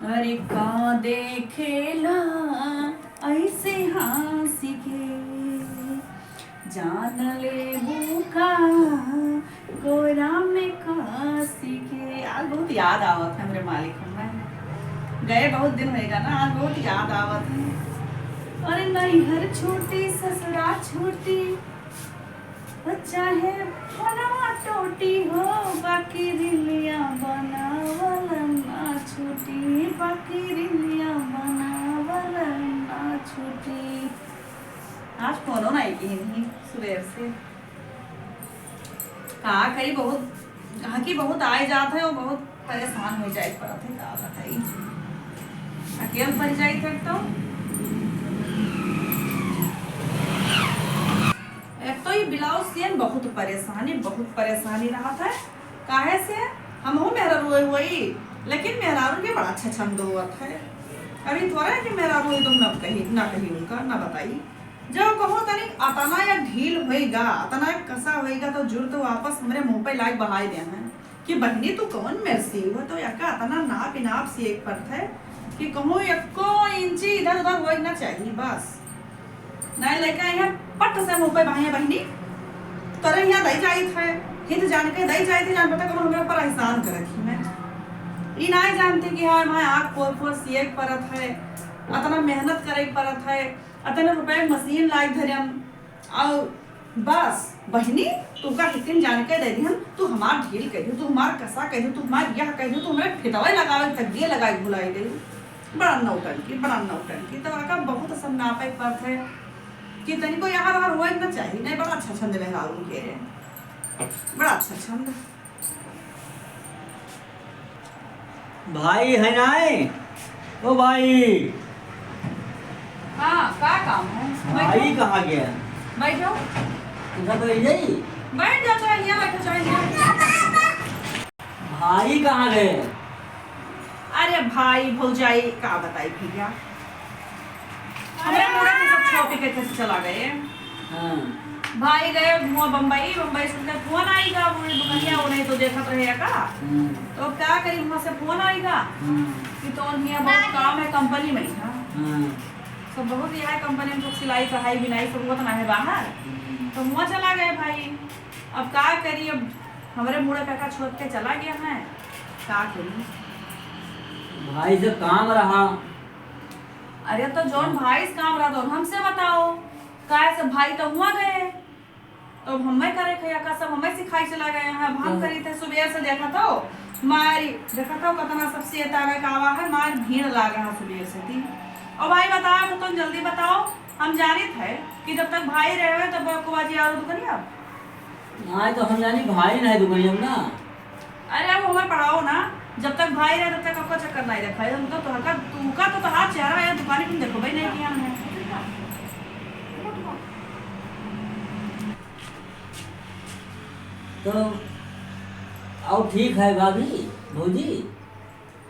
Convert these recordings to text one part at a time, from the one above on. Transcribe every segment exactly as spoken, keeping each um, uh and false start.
अरे का देखेला ऐसे हँस के, जान लेबू का कोरा में कस के। आज बहुत याद आवत है हमरे मालिक, हमें गए बहुत दिन होएगा ना, आज बहुत याद आवत है। अरे नैहर छूटी ससुरा छूटी, चाहे मनवा टूटी हो, बाकी रिलिया बनावल ना छूटी, बाकी रिलिया बनावल ना छूटी। आज फोनो नहीं की नहीं सुबह से। का करी, बहुत, कहाँ की बहुत आए जात है और बहुत परेशान हो जाए पड़त है, का बताई, अकेल पड़ जाए थे तो। एक तो ये ब्लाउज सियन बहुत परेशानी, बहुत परेशानी रहत है। काहे से हमहू मेहरारू हुई, लेकिन मेहरारू के बड़ा अच्छा छंद होत है। अभी थोड़ा है कि मेहरारू हुई तो ना कही, ना कही उनका, ना बताई। जब कहूँ तनी अतना या ढील होएगा, अतना कसा होएगा तो जुर तो वापस हमरे मुंह पे लाइक बहाई दे हैं कि बहिनी तू कौन मेर सी हुआ तो यका अतना नाप इनाप सी एक परत है कि कहूँ एको इंची इधर उधर होए ना चाहिए बस। नाई लइका यहाँ पट से मुंह पे भाई बहिनी तोरे यहाँ दई जाइत है, हित जान के दई जाइत है, जान पता कौन हमरा पर एहसान करत ही मैं। ई नाई जानते कि हाँ भाई आँख पोर पोर सिए के परत है, अतना मेहनत करे के परत है, अतने रुपए के मशीन लाई धरम, और बस बहिनी तू का हितिन जान के दे दिहन, तू हमार ढील कह दियो, तू हमार कसा कह दियो, तू हमार यह कह दियो, तू हमरे फितवे लगावे तक ये लगाए भुलाई दे। बड़ा नौटंकी, बड़ा नौटंकी। तो आका बहुत असम नापे परत है कि तनिको यहाँ बाहर होए ना चाहिए, नहीं बड़ा अच्छा छंद मेहरारू के रे, बड़ा अच्छा छंद। भाई है नाई? ओ भाई। हाँ, का काम है? भाई बैठो। कहाँ गया? बैठो। इधर बैठ जाई। बैठ जाओ, चाहे यहाँ बैठो, चाहे यहाँ। भाई कहाँ गए? अरे भाई, भौजाई, का बताई भैया, हमरे मुड़ा के सब छोड़ के कैसे चला गए। हाँ। भाई गए हुआ बम्बई, बम्बई से उनका फोन आइगा, वो दुकनिया वो नहीं तो देखत रहे का। हम्म। तो का करी, वहाँ से फोन आइगा हम्म। कि तो हिया बहुत काम है कंपनी में, हाँ। हाँ। सब बहुत यहाँ कंपनी में सब सिलाई कढ़ाई बिनाई सब होत ना है बाहर। हम्म। तो हुआ चला गए भाई। अब का करी, अब हमरे मुड़ा काका छोड़ के चला गया है, का करी? भाई से काम रहा। अरे तो जौन हाँ। भाई से काम रहा तो हमसे बताओ, काहे से भाई तो हुआ गए, तो अब हमें करे थे, का सब हमें सिखाई चला गए हैं। अब हम हाँ। करी थे सुबह से देखा तो मारी, देखा तो कितना सब सेत आवे का आवा है, मार भीड़ लाग रहा सुबह से थी। और भाई बताओ तो तुम जल्दी बताओ, हम जानित है कि जब तक भाई रहे तब को बाजी और दुकनिया। नहीं तो हम जानी भाई नहीं दुकनिया ना। अरे अब हमें पढ़ाओ ना, जब तक भाई रहे तब तक आपका चक्कर नहीं रखा है। हम तो तुहका, तुहका तो तहार चेहरा है दुकानी तुम देखो भाई नहीं किया हमने। तो अब ठीक है भाभी, भौजी।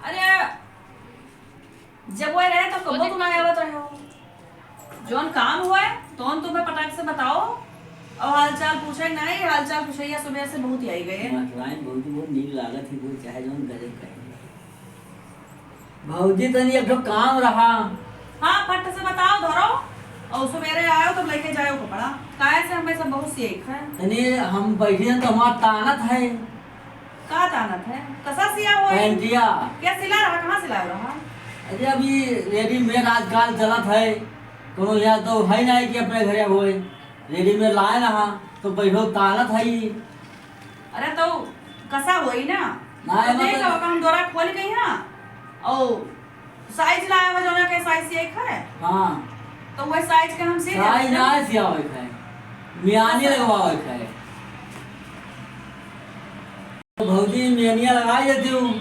अरे जब वो रहे तो कबो तुम ना आवत रहे हो। जौन काम हुआ है तौन तुम्हें पटाख से बताओ। और हालचाल पूछे नहीं, हालचाल पूछे या सुबह से बहुत ही आई गए। मतलाइन भौजी बहुत नीक लागत ही, बहुत चाहे जौन गजब कहे। भौजी तनी एक ठो काम रहा। हाँ, फट से बताओ, धरो। और सवेरे आयो तो लेके जायो कपड़ा। काहे से हमें सब बहुत सीख है। तनी हम बैठे हैं तो हमार तानत है। का तानत है? कसा सिया हुआ है? पैंटिया। क्या सिला रहा? कहाँ सिला रहा? अरे अभी रेडीमेड आजकल चलत है, कोनो यहाँ तो है नहीं कि अपने घरे होए, रेडीमेड लाए रहा तो बैठो तानत है। अरे तो कसा होई ना? ना, तो एमा देख तो अब हम डोरा खोल के यहाँ और साइज लाया हुआ, जोना के साइज से एक है। हाँ। तो वह साइज के हम सी साइज देते हैं। ना सियावे के है, मियानी लगवावे के है। तो भौजी मियानिया लगा देती हूँ।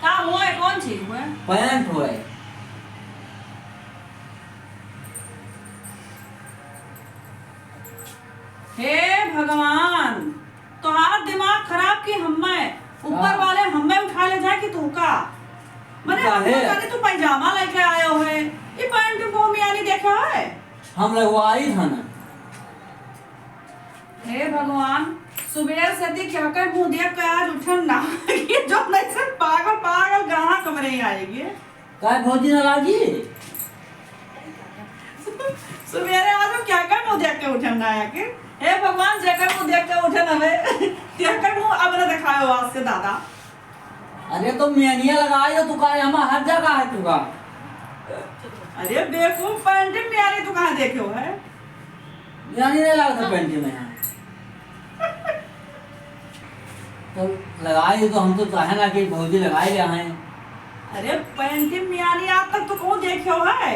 का हुआ है, कौन चीज हुआ है? पैंट हुआ है। हे भगवान, तोहार दिमाग खराब कि हम्मे ऊपर हाँ। वाले हम्मे उठा ले जाए कि तू का? मने काहे? हम तो जाने तू पैजामा लेके आयो है, ई पैंट को मियानी देखे है? हम लगवाई था ना। हे भगवान, सुबह से दी क्या कर मुंह देख के आज उठन ना कि जो नहीं से पागल पागल गाना कम नहीं आएगी। काय भौजी नाराजी? सुबेरे आज हम क्या कर मुँह देख के उठे ना आया के? हे भगवान, जेकर मुँह देख के उठे ना हमें, तेकर मुँह अब ना दिखायो आज से दादा। अरे तो मेनिया लगाई हो तू का, हमार हर जगह है तू का। अरे बेवकूफ, पैंट में मेनिया तू कहाँ देखे हो है? मेनिया नहीं लगा था पैंट में यहाँ। तो लगाई हो तो हम तो चाहे ना कि भौजी लगाई रहा है। अरे पैंट में मेनिया आज तक तू कौन देखे हो है?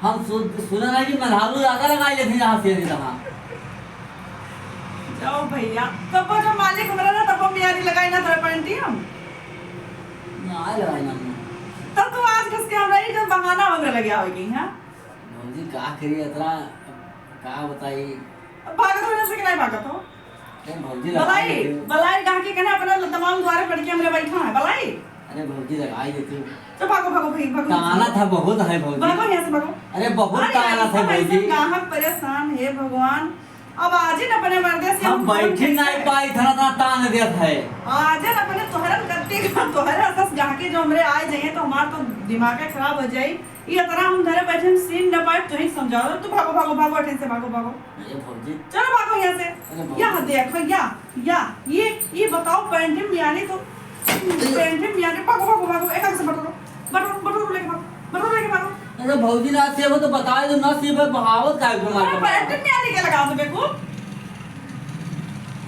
हम सु-, सुने ना कि मेहरारू ज्यादा लगाई लेती जहाँ से नहीं रहा। जाओ भैया, तब वो जो मालिक हमरा ना, तब वो मेनिया लगाई ना तोरे पैंटी हम। ना लगाई ना हमने। तब तू आज घस के हमरा ही जो बहाना हमरा लगे आवेगी, हाँ? भौजी का करी इतना, का बताई? अब भागत हो जैसे कि नहीं भागत हो? अरे भौजी लगाई बलाई, देती। बलाई गाहकी कने अपना तमाम द्वारे पड़ के हमरे बैठा है, बलाई। अरे भौजी लगाई देती। तो भागो, भागो भाई, भागो। ताना था बहुत है भौजी। भागो यहाँ से, भागो। अरे बहुत अरे ताना था ऐसा, ऐसा भौजी। गाहक परेशान है भगवान। अब आज ही न अपने मर्दे से हम हम बैठी फोन नहीं करते। पाई, इतना, इतना तान देत है। आज ही न अपने तोहरन करते, तोहरे असस गाहकी जो हमरे आए जाइए तो हमार तो दिमाग खराब हो जाई। ये इतना हम धरे बैठे हम सीन न पाए, तू ही समझाओ। तू भागो, भागो, भागो, अठे से भागो, भागो। अरे भौजी। चलो भागो यहाँ से। अरे भौजी। यहाँ देखो, या, या, ये, ये बताओ पैंट में मेनिया तो, पैंट में मेनिया, भागो, भागो, भागो, एक हाथ से बटोरो। बटोर, बटोर लेके भागो, बटोर लेके भागो। अरे भौजी ना सेब तो बताए तो ना सेब बहावत का है तुम्हारे अरे को? पैंट में मेनिया के लगा दो बेवकूफ।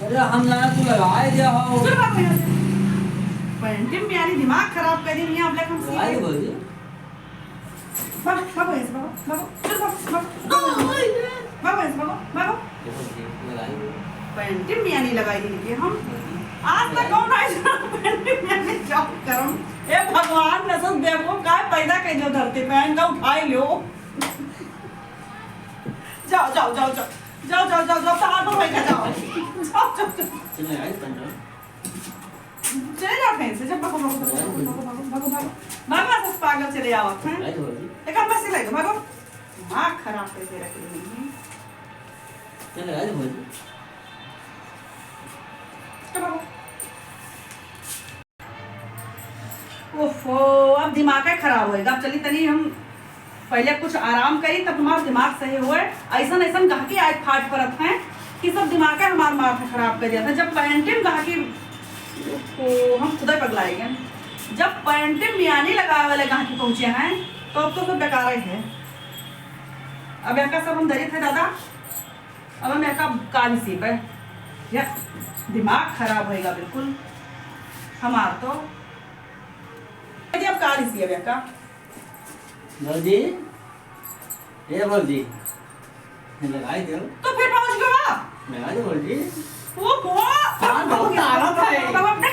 अरे हम ना तू लगाए दिया हो। चल भागो यहाँ से। पैंट में मेनिया दिमाग खराब कर दी, आप लोग हम लगाए दो सीधे। भौजी। भागो, भागो यहाँ से, भागो, भागो, चल भागो, भागो, भागो यहाँ से, भागो, भागो। पैंट में मेनिया लगाई लेके हम आज तक कौन आए ना पैंट में मेनिया जॉब करम। ए भगवान, न सब देखो काय पैदा कर दो धरती पे, इनका उठाई लो। जाओ, जाओ, जाओ, जाओ। जाओ, जाओ, जाओ, जाओ, तहार पर बैठा जाओ। जाओ, जाओ, जाओ। चले आए पंद्रह। चले जाओ कहीं से, जब भागो, भागो, भागो, भागो, भागो, भागो, भागो, भागो। भागो, आज पागल चले आओ, हैं? आए तो भाभी। एक हम बस ले, भागो। दिमाग खराब करके रख रही है। चले आए तो भाभी। चलो भागो। ओफो, अब दिमाग है खराब होएगा। अब चली तनी हम पहले कुछ आराम करी, तब हमार दिमाग सही होए। ऐसन, ऐसन गहकी आज फाट परत हैं कि सब दिमाग है हमार माथा खराब कर दिया था। जब पैंट में गहकी, ओफो, हम खुदा पगलाए गए। जब पैंट में मेनिया लगावे वाले गहकी पहुँचे हैं, तो अब तो सब बेकार ही है। अब एका सब हम दरित है दादा, अब हम एका काली सीप है। या, दिमाग खराब होएगा बिल्कुल हमार तो। अरे अब काली सी अब एका। भौजी, ए भौजी, ये लगाई दो। तो फिर पहुँच गया। लगाई दो भौजी। वो बहुत हाँ, बहुत ताकत है। बाबा, बाबा,